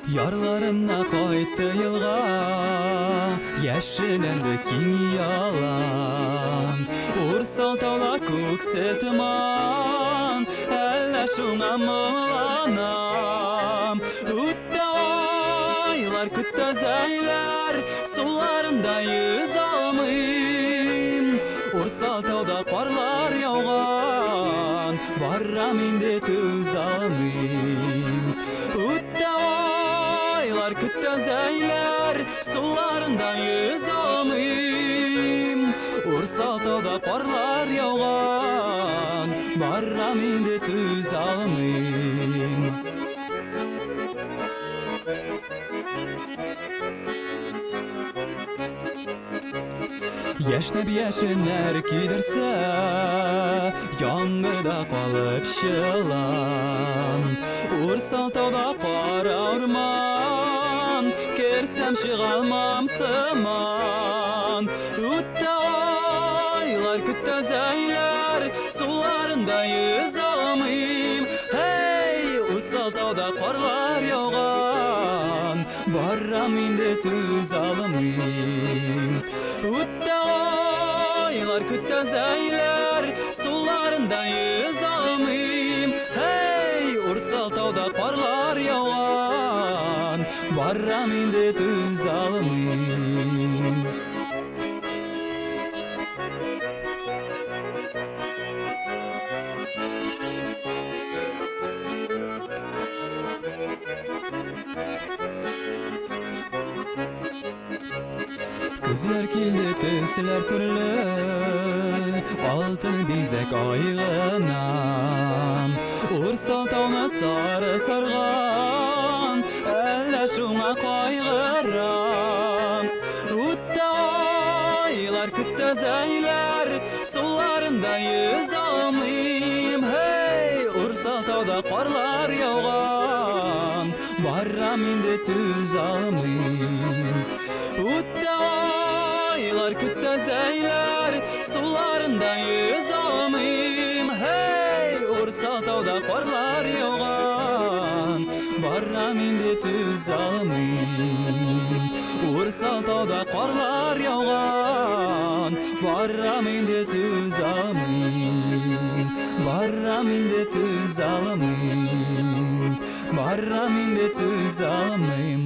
Ярларына кайтты елга, яшелләнде киң ялан. Урсал тауда күксел томан, әллә шуңа моңланам. Үтте айлар, көтте зәйләр, суларында йөз алмыйм. Урсал тауда карлар яуган, барам инде түз алмыйм. Үтте айлар, көтте зәйләр, суларында йөз алмыйм. Урсал тауда карлар яуган, барам инде түз алмыйм. Яшьнәп яшеннәр кидерсә, яңгырда калып чылан. Урсал тауда кара урман, керсәм чыгалмам сыман. Үтте айлар, көтте зәйләр, суларында йөз алмыйм. Һәй, Урсал тауда карлар яуган, барам инде түз алмыйм. Үтте айлар, көтте зәйләр, суларында йөз алмыйм. Һәй, Урсал тауда карлар яуган, барам инде түз алмыйм. Көзләр килде, төсләр төрле, алтын бизәк айгына. Урсал тауны сары сарган, әллә шуңа кайгырам. Үтте айлар, көтте зәйләр, суларында йөз алмыйм. Һәй, Урсал тауда карлар яуган, барам инде түз алмыйм. Үтте айлар, көтте зәйләр, суларында йөз алмыйм. Һәй, Урсал тауда карлар яуган, барам инде түз алмыйм. Урсал тауда карлар яуган, барам инде түз алмыйм. Барам инде түз алмыйм. Барам инде түз алмыйм.